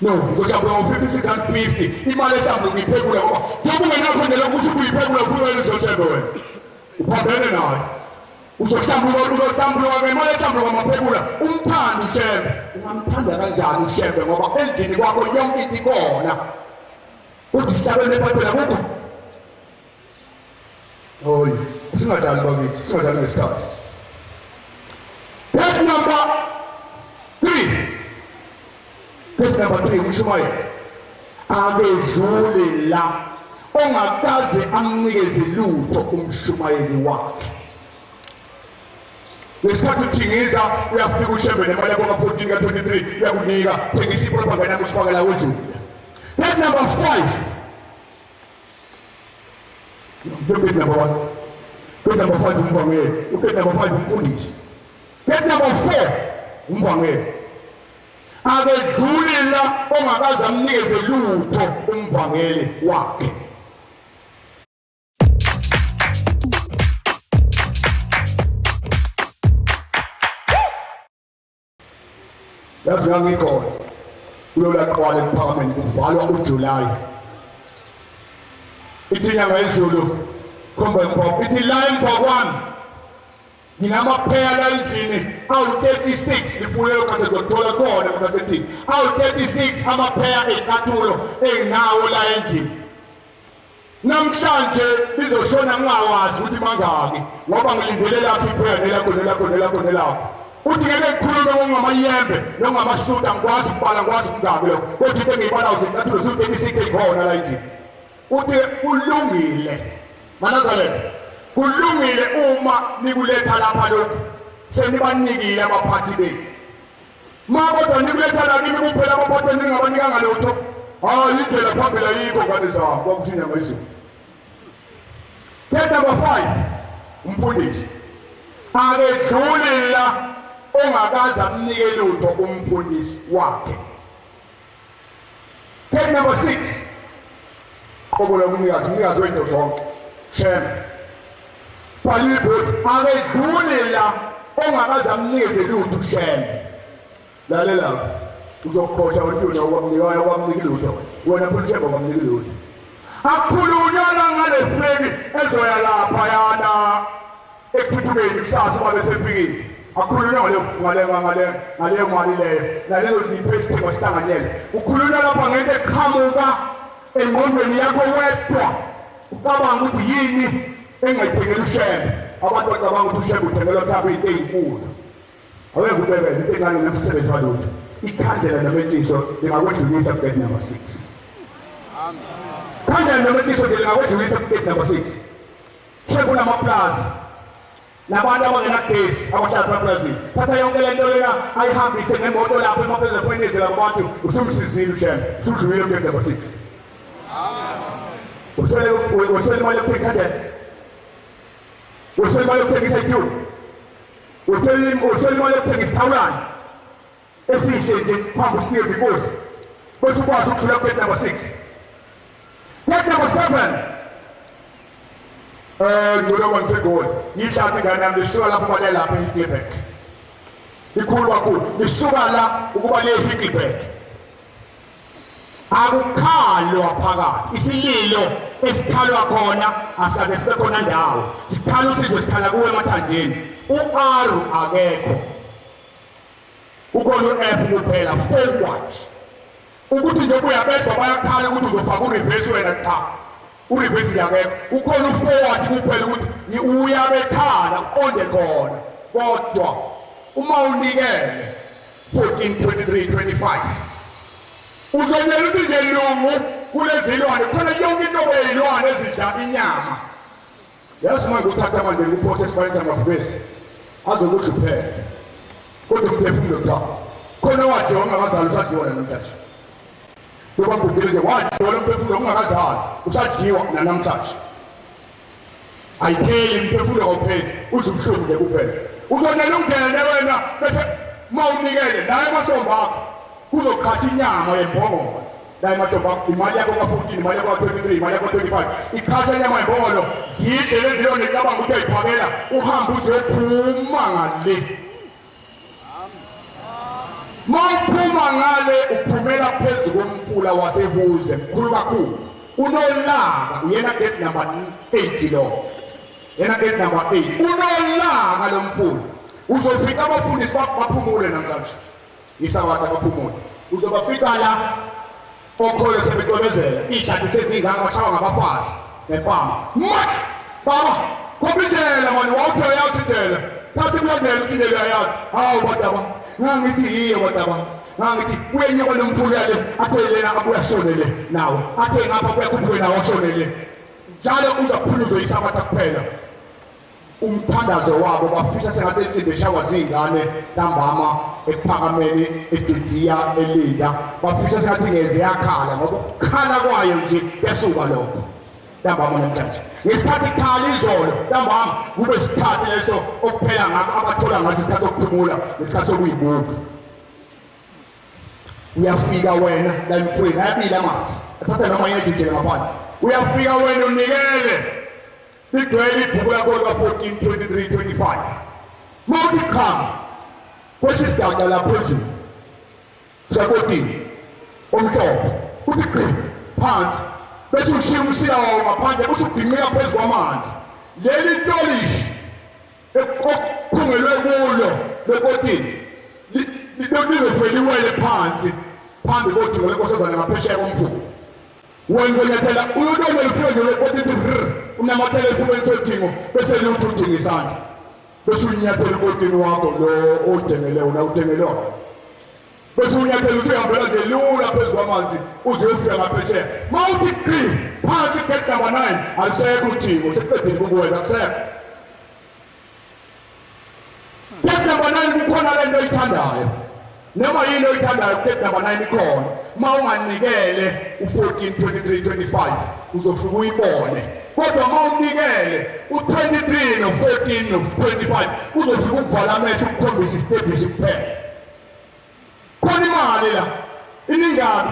No, uzohlambuluka ngo-56 rand 50. Imali ehlambuluka iphekula, ngoba njengoba ungenakho nje lokhu usho ukuthi uyiphekula, uphumele uzoshembe wena uphambene naye. Uzohlambuluka, uzohlambuluka ngemali ehlambuluka amaphekula. Umthanda uShembe, ungamthanda kanjani uShembe ngoba endlini kwakho yonke into ikhona? Uthi sihlabene neBhayibheli akukho. Hoyi, singadlali bakithi, singadlali ngesikhathi. Page number 3. Page number 3, umshumayeli akedlule la ongakaze amnikeze lutho umshumayeli wakhe. Ngesikhathi uthingiza uyafika uShembe nemali yakho ka-14 ka-23 uyakunika, thengisa ipropaganda yakho usifakela udlule. Page number 5. Page number 1. Page number 5 umvangeli. Page number 5 umfundisi. Page number 4 umvangeli. Akedluli la ongakaze amnikeze lutho umvangeli wakhe. Yazi ngangikhona kulola qwala ekuphakameni kuvalwa uJuly. Ithi inyanga yezulu khomba impho, ithi la emva kwami nginamapheya la endlini awu-36, lifuye lokho sezothola khona makasethini awu-36 amapheya ey'cathulo enginawo la endlini. Namhlanje lizoshona ngingawazi ukuthi mangaki, ngoba ngilindele lapho ipheya nelakho nelakho nelakho nelakho. Uthi ngeke ngikhulume ngokungamayembe nongamasuta, ngikwazi ukubala, ngikwazi ukungaki lokho, kodwa into engiyibalayo zicathulo ziwu-36 ey'khona la endlini. Uthi kulungile Manazaretha, kulungile uma nikuletha lapha lokhu senibanikile abaphathi benu. Ma kodwa nikuletha la kimi kuphela abaphathi benu ningabanikanga lutho, hayi, indlela phambili ayikho ngane zami, kwakuthi inyanga izulu. Step number 5, umfundisi akedluli la ongakaze amnike lutho umfundisi wakhe. Step number 6, qobo lomnikazi, umnikazi wento zonke, Shem. Bhalibhoti akedluli la ongakaze amnikeze lutho uShembe. Lalela, uzoxosha wena okwamnika okwamnika lutho wena, phela uShembe okwamnika lutho. Akukhulunywa ngale fleki ezoya lapha yana ekuthuthukeni kusasa uma besefikile. Akukhulunywa ngale ngale ngale ngaleyo mali leyo nalezo zipho isidingo sihlanganyele. Kukhulunywa lapha ngento eqhamuka engqondweni yakho wedwa, ucabanga ukuthi yini engayithengela uShembe. Abantu bacabanga ukuthi uShembe uthengelwa mhlawumbe into ey'nkulu. Aweke ubebele into encane nomsebenzi walutho. Ikhandlela nometiso lingakwedlulisa ku-gate number 6. Khandlela nometiso nje lingakwedlulisa ku-gate number 6. Sekunamaplazi nabantu abangenagesi abahlala emaplazini. Thatha yonke le nto lena ayihambise ngemoto lapho emaplazini kufanele labo bantu, usumsizile uShembe, usudlulile ku-gate number 6. Uswele uswele imali yokuthenga ikhandlela. Uswele imali yokuthengisa ityulo. Uswele imali yokuthenga isithawulane esihle nje phambi usinikeze inkosi, bese ukwazi ukudlula ku-gate number 6. Gate number 7, ngcono ngiseGoli ngihlathi ingane yami lisuka lapho bale lapha eHeidelberg, ikhulu kakhulu, lisuka la ukuba le Heidelberg. Akukhalwa phakathi, isililo esikhalwa khona asikaze sibe khona ndawo, sikhala usizwe sikhala kuwe emathanjeni. U-R akekho, kukhona u-F kuphela, forward. Ukuthi nje uyabezwa bayakhala ukuthi uzofaka ureverse wena, cha, ureverse akekho, ukhona uforward kuphela, ukuthi uyabekhala uqonde khona. Kodwa uma unikele 14 23 25 uzonyela ukuthi nje lungu kulezilwane khona yonke inhlobo yeyilwane ezidla inyama. Yazi manje uthatha manje kuphose esibayeni samabhubesi azokudla kuphela, kodwa umphefumulo cha, khona owadliwa ungakazali usadliwa namhlanje. Lobagugile nje wadliwa lo mphefumulo ungakazali, usadliwa nanamhlanje. Ayipheli, umphefumulo awupheli, uze ubuhlungu nje kuphela. Uzonela ungene wena bese mawunikele la emahlombe akho kuzoqhatha inyama yembongolo. La emahlombe akho imali yakho ka-14, imali yakho ka-23, imali yakho ka-25 iqhatha inyama yembongolo, zidle lezi leyo nicabanga ukuthi uyayiphakela, uhambe uze uyophuma ngale. Mawuphuma ngale uphumela phezu komfula waseHuze, mkhulu kakhulu, unolaka, uyena gate number 8 lo, yena gate number 8 unolaka lo mfula. Uzofika abafundisi baphumule namhlanje, isabatha baphumule, uzobafika la okholo sebecwebezela, iy'hlathi sezingaka, bashawa ngabafazi ngempama. Mat baba, khomba indlela mani, wawuthi uyayazi indlela, thatha imlandela uthi indlela uyayazi. Hawu badaba, ngangithi yiyo badaba, ngangithi uyenyuka nomfula le, athe lena abuye ashone le nawo, athe ngapha kuyakhuphuke nawo ashone le, njalo uzaphuluzwe isabatha kuphela. Umthandazo wabo bafisa sengathi insimbi eshawa zingane ntambama ekuphakameni eJudiya elinda, bafisa sengathi ngeze yakhala, ngoba ukukhala kwayo nje kuyasuka lokho ntambama namhlanje. Ngesikhathi ikhala izolo ntambama kube isikhathi leso okuphela ngakho abathola ngaso isikhathi sokuphumula nesikhathi sokuyibuka. Uyafika wena la emfuleni, ayabila amanzi, athatha noma yedwa nje ngaphandle. Uyafika wena unikele ligcwele ibhuku lakho lika-14 23 25, mawuthi qhamu kwehla isigaxa la phezulu sakotini omhlophe, uthi gqi phansi, bese ushiya umsila wawo ngaphandle, bese uginqika phezu kwamanzi. Leli tolishi okukhungelwe kulo lekotini lizofeliwele phansi phambi kodingo lenkosazana ngaphesheya komfula. Wena unyathela uyolona lufike lwekotini, rr, unamathela esifubeni sothingo, bese lutho uthinga isandla, bese unyathela ukotini wakho lo owuthengele wona, uthengele wona, bese unyathela usuyihambela nje lula phezu kwamanzi uze uyofika ngaphesheya. Mawuthi qi phansi gate number 9, alisekho uthingo, sekuqedile ukuwenza, akusekho. Gate number 9 kukhona lento oyithandayo, noma yini oyithandayo, gate number 9 ikhona. Uma unganikele u-14 23 25 uzofika uyibone, kodwa uma unikele u-23 no-14 no-25 uzofika ukuvala amehlo ukukhombisa isitebhisi kuphela. Khona imali la iningabi,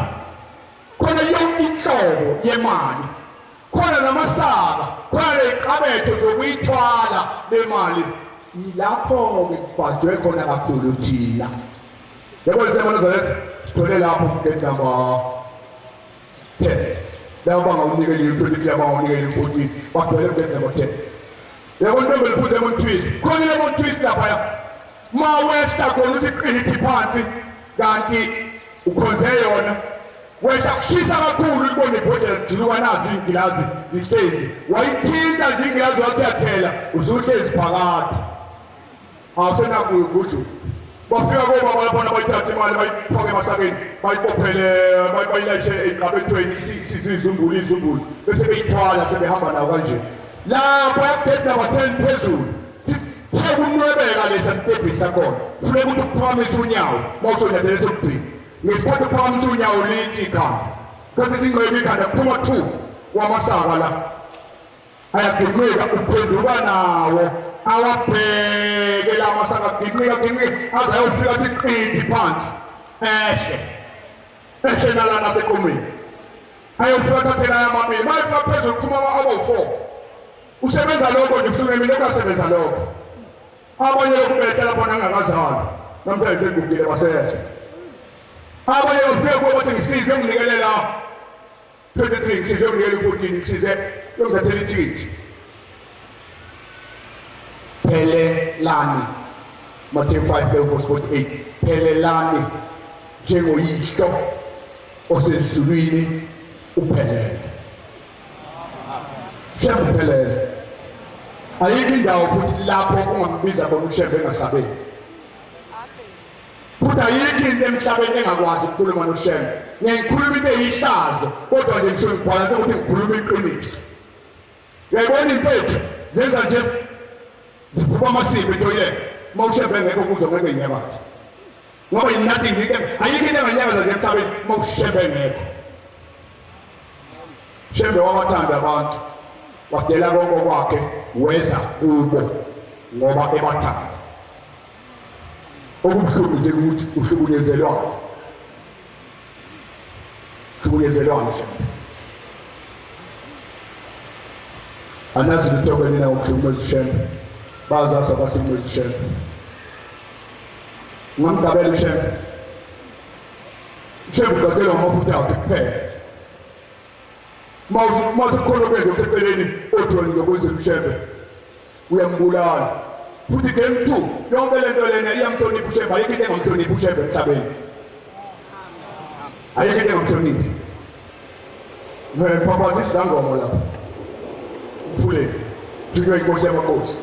khona yonke inhlobo yemali, khona namasaka, khona neziqabetho zokuyithwala le mali. Yilapho-ke kubhajwe khona kakhulu thina. Yabo lezi sithole lapho gate number 10, labo bangawunikeli u-23, abangawunikeli u-14, bagcwele gate number 10. Yabo ntombi, liphuze lemon twist, khona i-lemon twist laphaya, ma wehla khona uthi qithi phansi, kanti ukhonze yona. Wehla kushisa kakhulu, libone ibhodlela lijuluka, nazi iy'ngilazi zihlezi, wayithinta nje ingilazi wathi uyathela, usuhlezi phakathi, awusenakuyo gudluka. Bafika kobaba laphana, bayithathe imali, bayifake emasakeni, bayibophele, bayilayishe ey'qabethweni, isizumbulu izumbulu, bese beyithwala sebehamba nawo kanje. Lapha gate number 10 phezulu sithe kunwebeka lesa sitebhisi sakhona, kufuneka ukuthi uphakamise unyawo uma usonyathela esokugcina. Ngesikhathi uphakamisa unyawo lithi ikhanda, kodwa ingcwebe ikhanda, kuphuma 2 wamasaka la ayaginqika, uphenduka nawo awabheke la masaka, ginqika ginqika aze ayofika athi qithi phansi, ehle ehle nalana naseqomeni, ayofika athathela amabili. Mayefika phezulu kuphuma abawu-4. Usebenza lokho nje kusuke mina kwasebenza lokho. Abanye lokhu behlela bona ngakazalwa namhlanje segugile basehle. Abanye bafike kubo bathi ngisize nginikelela 23, ngisize nginikele 14, ngisize yongithathela ithikithi. Phelelani, Matthew 5 verse 48, phelelani njengoyihlo osezulwini uphelele. Shembe uphelele. Ayikho indawo futhi lapho ungambiza khona uShembe engasabeli. Futhi ayikho into emhlabeni engakwazi ukukhuluma noShembe. Ngiyayikhuluma into eyihlazo, kodwa nje ngisuke ngibhalanse ukuthi ngikhuluma iqiniso. Uyayibona impethu zenza nje ziphuma amasipha etoilet. Uma uShembe engekho kuzo ngeke inyakaze. Ngoba nothing, ayikho into enganyakaza nje emhlabeni uma uShembe engekho. Shembe wabathanda abantu, wadela konke kwakhe weza kubo ngoba ebathanda. Okubuhlungu nje ukuthi uhlukunyezelwani. Hlukunyezelwani Shembe. Anazi lutho ke nina ukuhlukumeza uShembe. Bazazi abahlukumeza uShembe. Ungamgabela uShembe. Ushembe ugadelwa ngamafutha akhe kuphela. Uma sekukhona okwenza okuseceleni othi wena uzokwenzela uShembe uyambulala. Futhi game 2 yonke lento lena iyamhlonipha uShembe ayikho into engamhloniphi uShembe emhlabeni. Ayikho into engamhloniphi. Ngiyababa izangoma lapha. Umfuleni. Thunywa inkosi yamakhosi.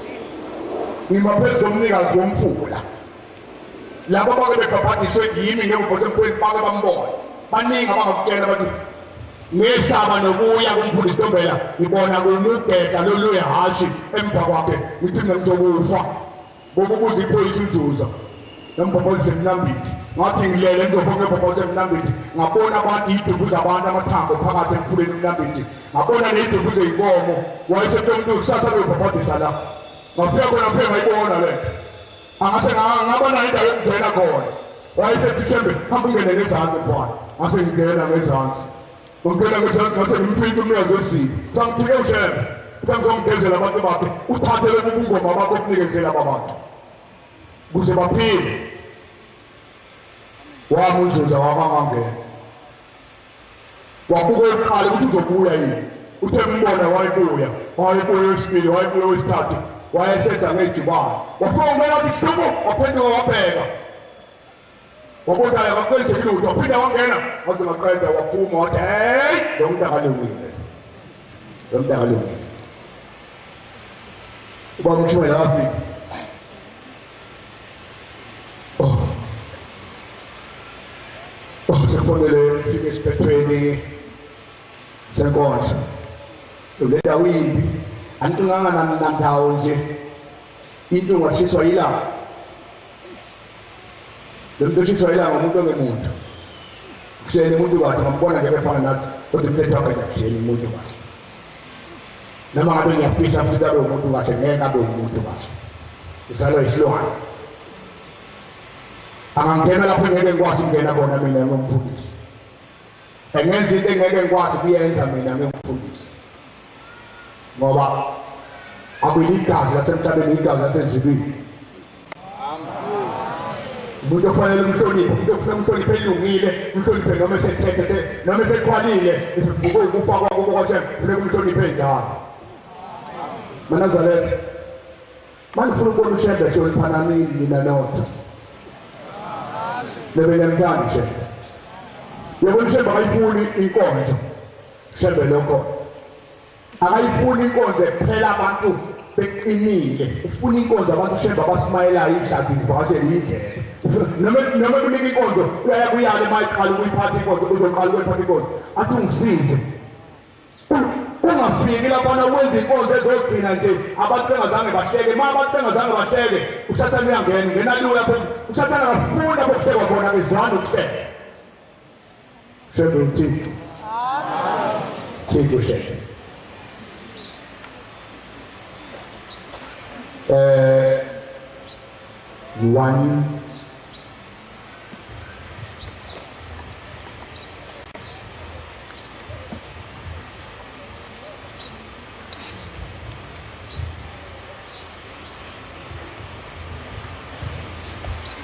Ngima phezu komnikazi womfula. Labo abake bebhabhadiswe yimi ngengubo semfweni bake bambona. Baningi abangakutshela bathi ngesaba nokuya kumfundisi Ntombela ngibona kumugedla lolu yehhashi emva kwakhe ngithi mina ngizokufa ngokubuza iphoyisa uzuza nembhobhozi emnambithi ngathi ngilele ngizofa ngebhobhozi emnambithi ngabona abantu iy'dumbu zabantu amathambo phakathi emfuleni emnambithi ngabona ney'dumbu zey'nkomo wayesethi umuntu kusasa kuyobhobhodisa la ngafika khona ngafike ngayibona le nto Angase ngaba nayo indawo yokungena khona. Wayesethi Shembe, hamba ungene ngezansi mfana. Ngase ngingena ngezansi. Ngingena ngezansi ngase ngimfinta umnikazi wesimo. Cha ngithuke uShembe. Cha ngizomgezela abantu bakhe. Uthathe lobu bungoma bakho obunikezela aba bantu. Kuze baphile. Wami unzuza wabangangena. Wabuka oqala ukuthi uzobuya yini. Uthe mbona wayebuya, wayebuya wesibili, wayebuya wesithathu, wayeseza ngejubane. Wafika ungena wathi hlubu, waphenduka wabheka. Wabona akakwenzeki lutho, waphinda wangena, waze waqeda waphuma wathi hey, lo muntu akalungile. Lo muntu akalungile. Ubaba umshumayeli wafika. Oh. Oh, sekufanele ufike esiphethweni senkonzo. Le ndawo imbi, angiqinganga nandawo nje. Into ungashiswa yilanga. Lo muntu oshiswa yilanga umuntu ongemuntu. Kuseni umuntu kahle ngambona nje befana nathi kodwa umthetho wakhe nje akuseni umuntu kahle. Noma ngabe ngiyafisa futhi abe umuntu kahle ngeke abe umuntu kahle. Uzalwa isilwane. Angangena lapho ngeke ngikwazi ukungena khona mina ngomfundisi. Engenza into engeke ngikwazi ukuyenza mina ngomfundisi. Ngoba akuligazi lasemhlabeni igazi lasezulwini. Umuntu ofanele umhloniphe, umuntu ofuna umhloniphe elungile, umhloniphe noma esethethe, noma eseqhwalile, esivuke ukufa kwakho kwakhe, funeka umhloniphe njalo. MaNazaretha, manifuna ukubona uShembe hloniphanani nina nodwa. Lebe niyamthanda uShembe. Yebo uShembe akayifuni inkonzo. Shembe lokho. Akayifuni inkonzo ephela abantu beqinile. Ufuna inkonzo abantu uShembe abasimayelayo inhlathi zivakashele indlela. Noma noma kunika inkonzo uyaya kuyale mayiqala ukuyiphatha inkonzo uzoqala ukuyiphatha inkonzo. Athi ungisize. Ungafiki laphana wenza inkonzo ezogcina nje abantu bengazange bahleke. Uma abantu bengazange bahleke uSathane uyangena ungena lula lapho. uSathane akafuni lapho kuhlekwa khona kezwani ukuhleka. Shembe uThixo. Thixo Shembe. Eh one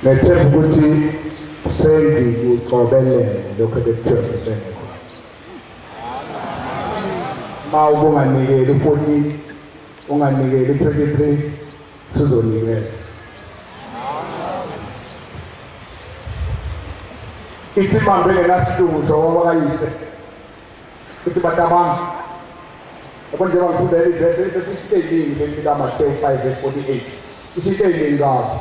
Ngethemba ukuthi sengikucobelele lokho ebekuthiwa ngitshene khona. Uma ubunganikeli u-14, unganikeli u-23, sizonikela. Ithi ibambe ngenasihlutho owakayise. Ithi batabami. Yabo njengoba ngifunda leli vesi esisho eziningi leli likaMateyu 5 verse 48. Isho into eziningi kabi.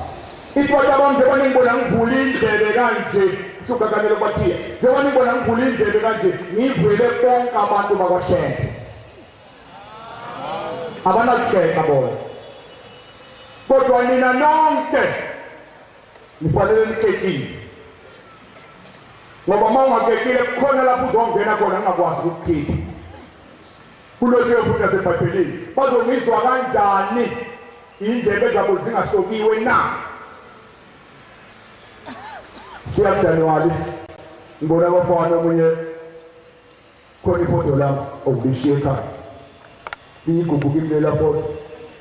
Ithi batabami njengoba ningibona ngivula indlebe kanje, kusho uGaganelo kubathiya. Njengoba ningibona ngivula indlebe kanje, ngivule bonke abantu bakwaShembe. Abanakugxeka bona. Kodwa nina nonke nifanele nikekile. Ngoba uma ungakekile kukhona lapho uzongena khona ungakwazi ukukhipha. Kulotshiwe futhi naseBhayibhelini, bazongizwa kanjani indlebe zabo zingasokiwe na? Siya kuJanuwari ngibona abafana omunye khona ifoto lami okulishiye ekhaya. Liyigugu kimi lela foto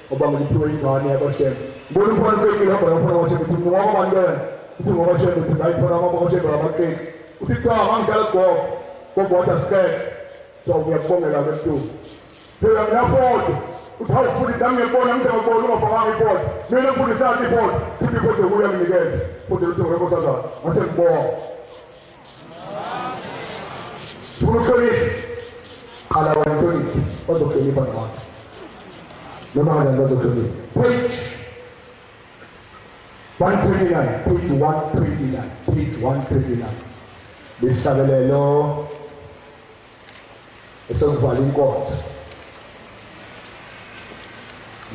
ngoba ngiliphiwe ingane yakwaShembe. Ngibona umfana uqekile hamba nomfana waShembe uthi ngoba bani wena? Uthi ngoba Shembe uthi hayi khona ngoba kwaShembe abaqeki. Uthi cha ngangidlala gogo. Gogo wathi asiqeke. So ngiyakubongela ke Mntungwa. Phela ngiyafoda. Uthi hawu mfundisi nami ngiyakubona ngithi ngakubona ungafakanga ifoda. Mina mfundisi yakhe ifoda. Futhi ifoda kuye anginikeza. Foda lutho ngenkosazana. Ngase ngibonga. Funa ukuhlonipha. Qala wena uhloniphe. Bazokuhlonipha nabantu. Noma kanjani bazokuhlonipha. Page 129, page 129, page 129. Lesihlabelelo esekuvala inkonzo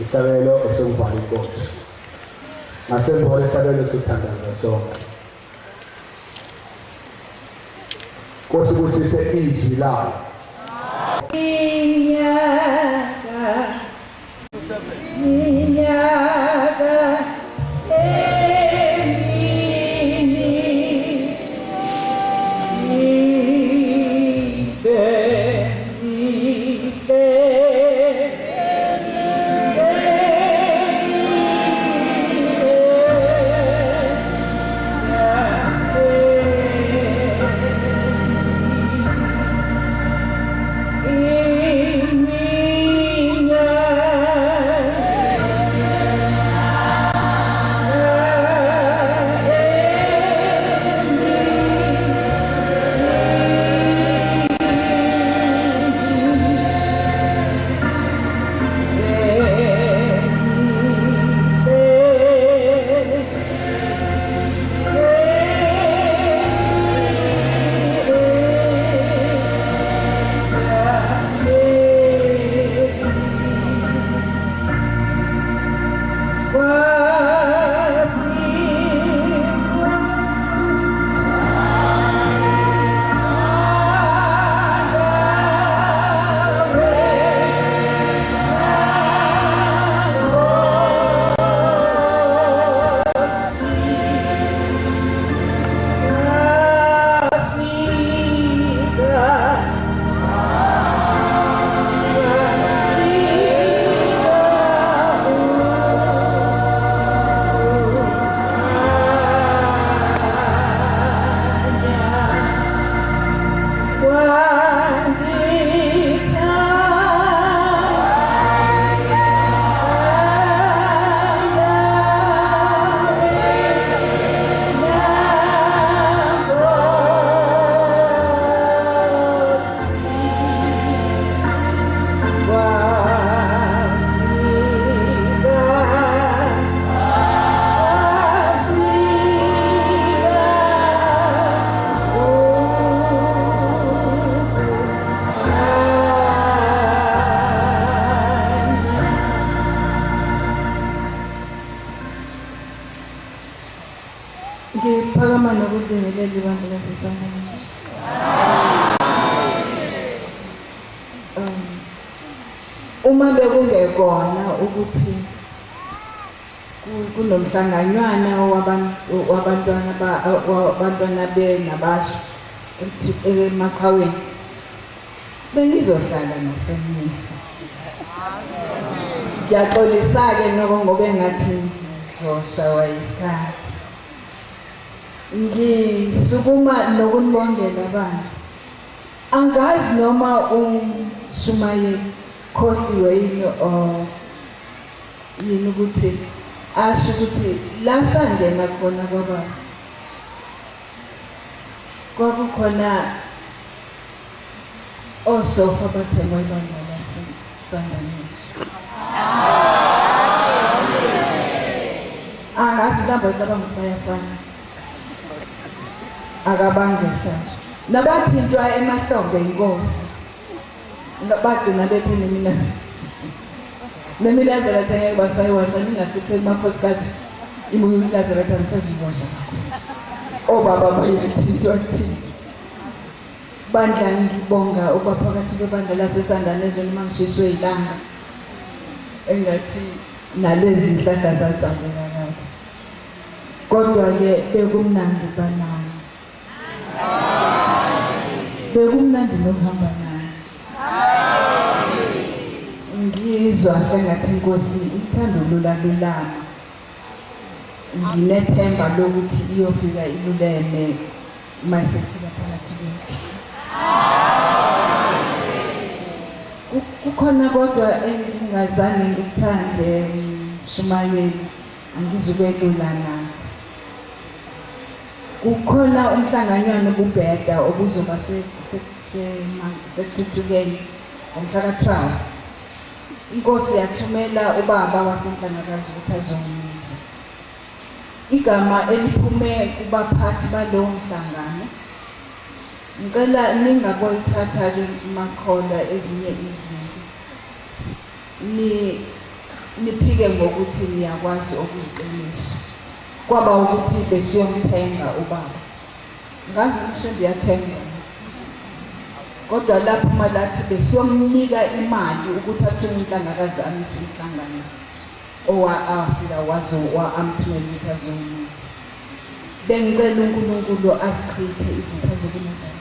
ihlabelo esekuvala inkonzo ngasemva kwalehlabelo sithandaza sonke Nkosi busise izwi layo
Minyaka minyaka Ngiphakama nokubingelela ibandla laseSangweni. Um, uma bekungekona ukuthi kunomhlanganywana wabantwana wabantwana benabasha emaqhaweni bengizohlala nasemini. Ngiyaxolisa-ke noko ngoba engathi ngizoshawa yisikhathi. Ngisukuma nokunibongela baba. Angazi noma umshumayeli khohliwe yini or yini ukuthi asho ukuthi la sangena khona kwababa kwakukhona Osofa bathengwa ibandla lasesanganiswa. Angazi mhlawumbe bacabanga ukuthi bayafana. Akabangesa nje. Nabathintwa emahlombe inkosi. Bagcina bethe nemina nemilazaratha ngeke basayiwasha ningahlupheki makhosikazi imilazaratha ngisaziwasha. Obaba bayathintwa thintwa. Bandla ngibonga ukuba phakathi kwebandla laseSandanezwe noma ngishiswe ilanga engathi nalezi nhlahla zadzabeka kahle kodwa-ke bekumnandi banami. Bekumnandi nokuhamba naye. Ngizwa sengathi inkosi ithanda ulula lulama. Nginethemba lokuthi iyofika iluleme uma sesifika phakathi kwethu. Kukhona kodwa engingazange ngikuthande mshumayeli angizukwelula na. Kukhona umhlanganywana obubheda obuzoba sekuthuthukeni ngomhla ka-12. Inkosi yathumela ubaba wasenhlangakazi ukuthi azongimisa. Igama eliphume kubaphathi balowo mhlangano ngicela ningaboyithatha-ke makholwa ezinye izinto ni niphike ngokuthi niyakwazi okuyiqiniso kwaba ukuthi besiyomthenga ubaba ngazi ukuthi ndiyathenga kodwa lapho uma lathi besiyomnika imali ukuthi athume inhlangakazi amise umhlangano owa afika wazo wa amthumela ukuthi azomisa bengicela uNkulunkulu asichithe izitha zobuNazaretha.